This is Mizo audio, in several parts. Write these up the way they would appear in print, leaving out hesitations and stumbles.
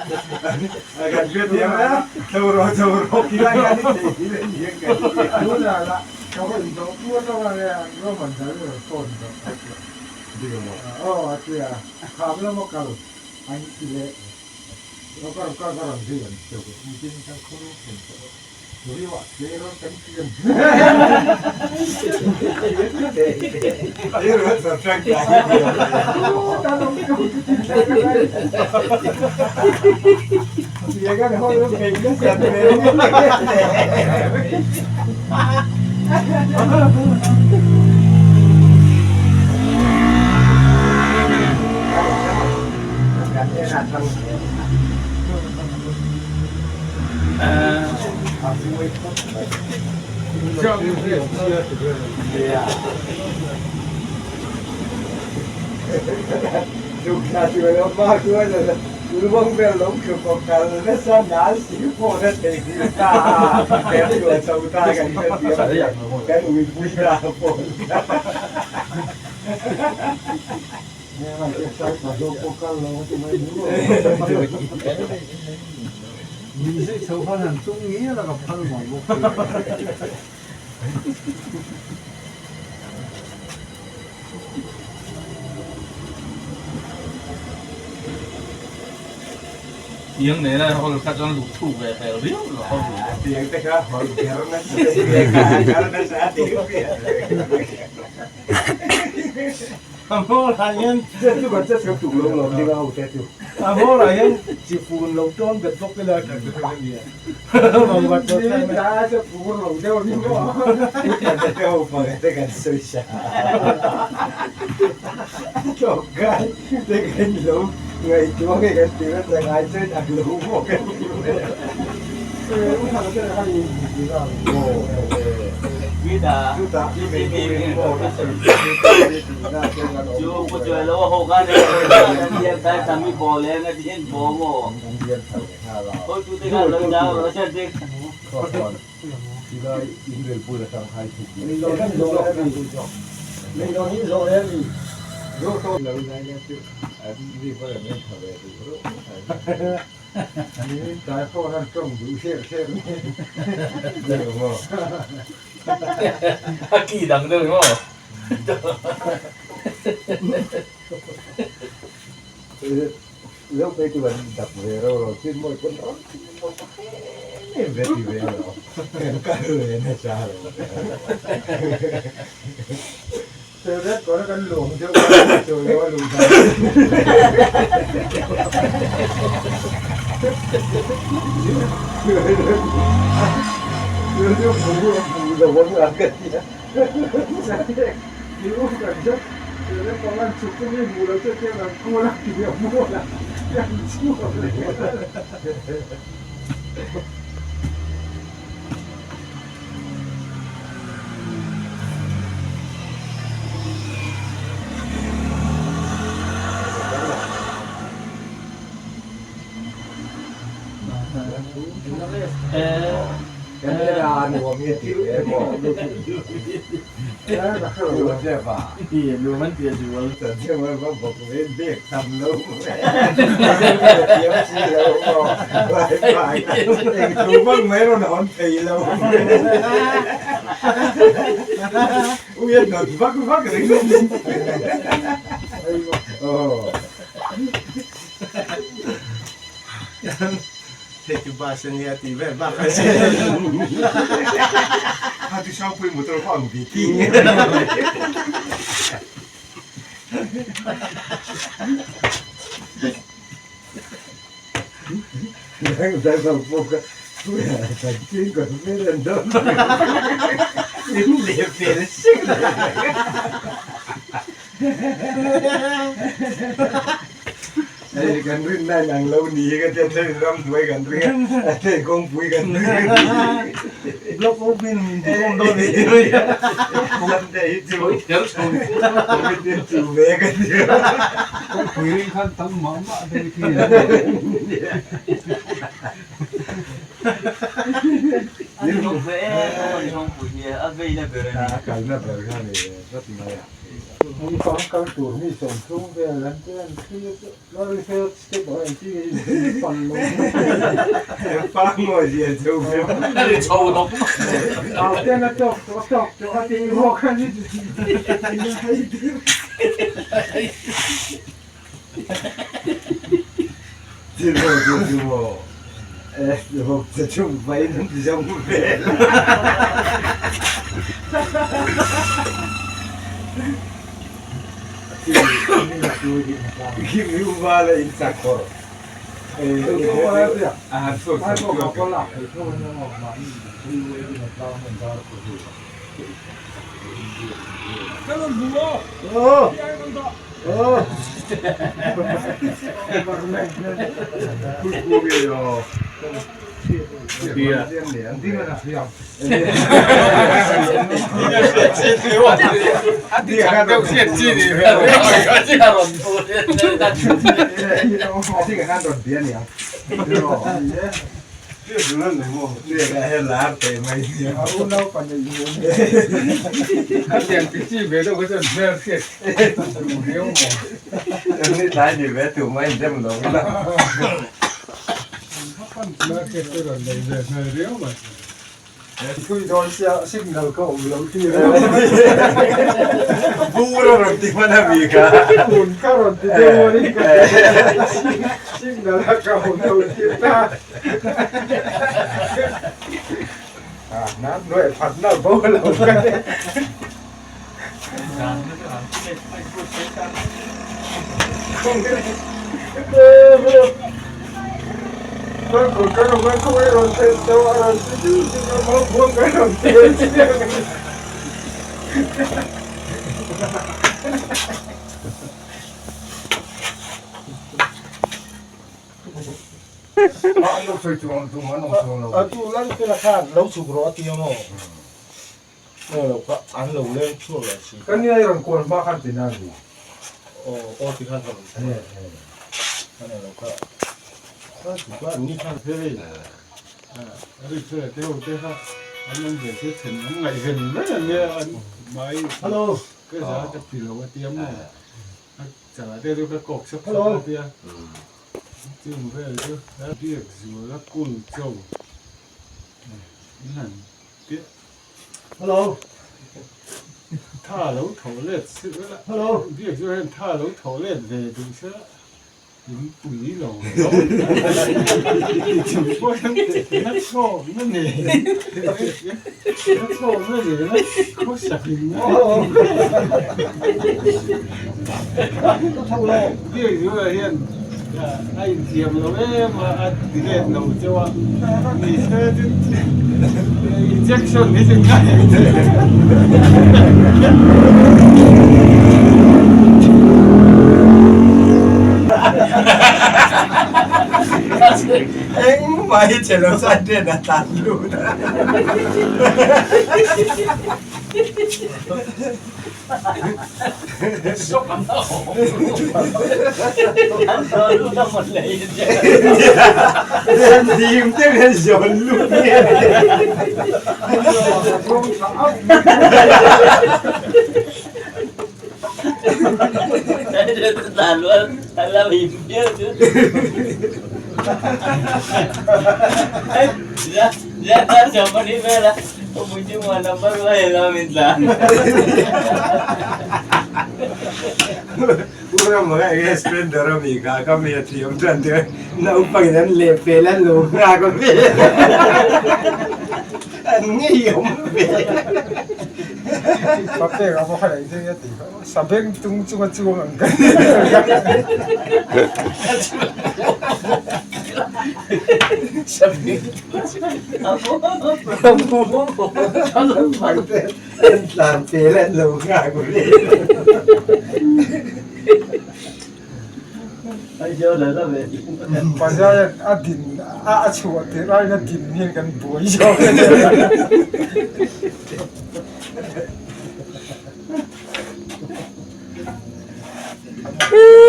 Kan hria thiam a, chho rawh chho rawh khi lai khan i thei hi le ni ang kan ti a. Tunah lah ka vawi zawh pu atanga nge an Roman dal i rawn phone zawh a ti a. Dik a maw? Aw a ti a, kham lama kal an ti leh ka ka rawn zui an ti a, engtin kan khur thlen tawh a. Min zui chho khan han tum ngial a ka phal mai bawk si. Tiang nena hall kha chuan luh thuk ve hmel riau lo ho duh bawk. Tiang te kha hall kher nasa kal nasa tih A hmawrah hian a hmawrah hian chi fun lo tawn bet bawk ila tha tur a nia. A ki dang deuh maw? Hei chu bus a nia tih vel bak a si. Kha chu Sangpui motor kha ang ve ti. Hei kan rinna in ang lo ni hi ka tia thei ramhnuai kan ring a thei kawngpui kan ring a ni. Block open min ti khawm dawn ni ti mai a. Sunday hi chu committee chu ve ka tia. Kawngpui ring khan tam mah mah deuh hi A kalna ber kha ni tlat mai a. Mi fang kal tur mi 30 vel an ti an thlir chu lorry fail step ah an ti in pan lo. Fang maw zia chho vel. Ri chho hnawk. Au ten a tawk tawh a tawk tawh a ti maw khan i hei dir. Thil ho chu chu maw vawk cha chhum pahin an ti zawng vel. Khi mi upa la in chak khawr. A han chhuak chho chhuak. Bur a rawn ti hman a mi kha. Kun ka rawn ti deuh a ni ka signal a ka awm lo tir ta. Nan nuai phat na bo lo ka ni. A tu lan te la khan lo chhuk rawh a ti ang aw. Nge lo kha an lo leng chhuak leh si. Ka nia i rawn kual hma khan ti na ni. Aw aw ti khan ka rawn kual. Ka nia lo kha. Ka ti kha ni khan hei. A ri che te ho te kha an awm ve se then an ngaih ven mai an nia an mai. Hello. Ka za ka ti lo a tia maw. A changah te chu ka kawk sawk sawk a tia. Chung vel chu biak zual a kul cho. In han piah. Hello. Tha lo tho let si vela. Hello. Biak zual hian tha lo tho let ve duh se la. In pui lo. Chung pawh hian na chhawk na nei. Na chhawk na nei na khawsak in maw. Biak zual hian A inthiam lo em a, a ti let lo chauh a, ni se chu injection hi chu ngai ang che. Engmah hi che lo chuan train a tlan lut a. Dim te hian zawn lut nge Pu Rama kha enge Splendor a mi kha ka mi a thiam chuan te naupangin an leh pel an lo nghak a ve an ngeiawm ve. Papek a va kha leh zing a ti kha sabeng tung chunga chuang ang ka ni. An tlan pel an lo nghak ve. Pazai a din a chhuah tirh aiin a din hian kan buai zawk.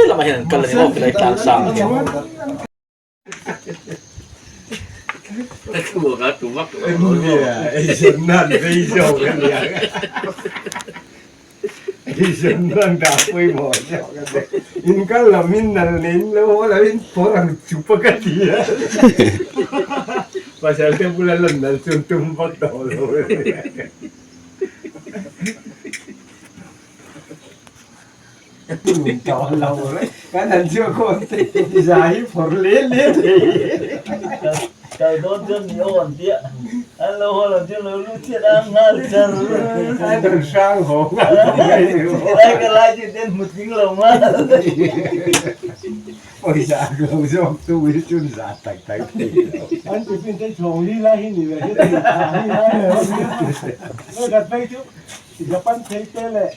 Lamah hian an kal a ni maw khilai tlang sang a ni. Location chuan dah pawimawh zawk a ni. In kal lam in nal nei in lo haw lo in phawr ang chup a ka ti a. Pasal te bula lan nal chu an tum vak tawh lo a ni. Tum tawh lo reng. Kan han chhuak khawm te za hi phawr le le thei. Kal dawn chuan mi aw an tia. An lo haw lo chuan lo lut chiat a nghal char. An rawn hrang haw nghal tawh mai ni maw. Helai ka lai chu ten hmu tling lo nghal. Pawisa ang lo zawk tu hi chun za tak tak thei lo. An tiffin te chhawng li lai hi ni ve hi tih thah hi lai ve ho nia. Vekhat phei chu Japan phei te leh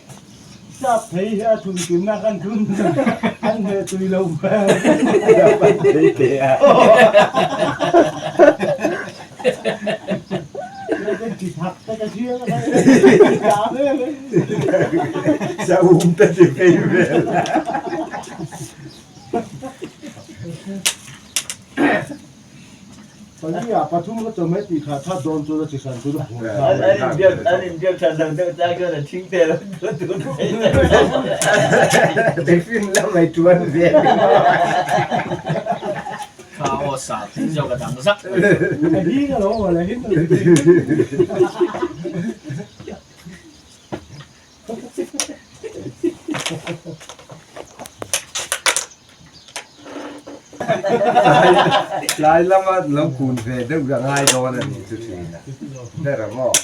Sap phei hi a thun kimna kan thun an hne tui lo hmel. Japan phei te a. Saum te ti phei vel. Pali ah pathum ka chawm e tih kha tha dawn chu a chi hran chu a hmu ta. An inbiak than dang deuh chang chuan a thing te lo tun thei ta. Tiffin lam ai tuan ve. Kha aw sa tih zawk a dang zak mai. A hing a lo awm a hing a lo. Tlai lama lo kun ve deuh ka ngai dawn a ni chu thin a. Ber ang aw.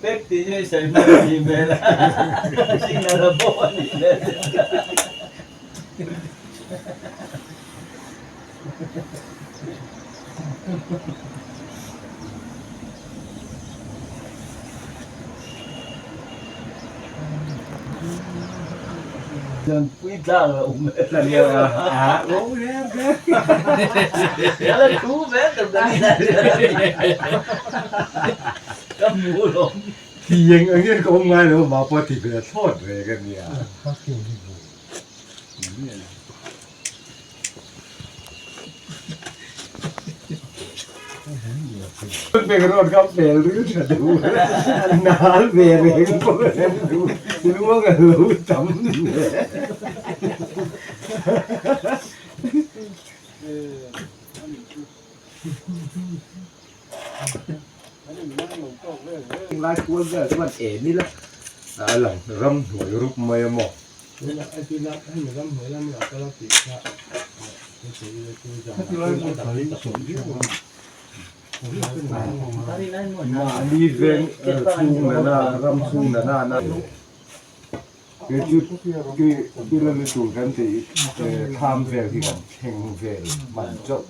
Pek tih chu i sawi hman a nih hmel a, signal a bo a nih hmel. Pui tlang a awm e. Ala thu ve tak tak in ka hmu lo. Ti eng angin ka awm ngai lo mah pawh ti ve thlawt ve ka nia. Background ka pel ril tha duh a nal ve reng pawh ka hre duh luang a lo tam hle. Lai kual vel chuan en ila a lang ramhnuai rup mai a maw. Mahni veng chhung nana ram chhung nana na kei chu tila lutur kan tih thlam vel hi kan thleng vel hman chauh.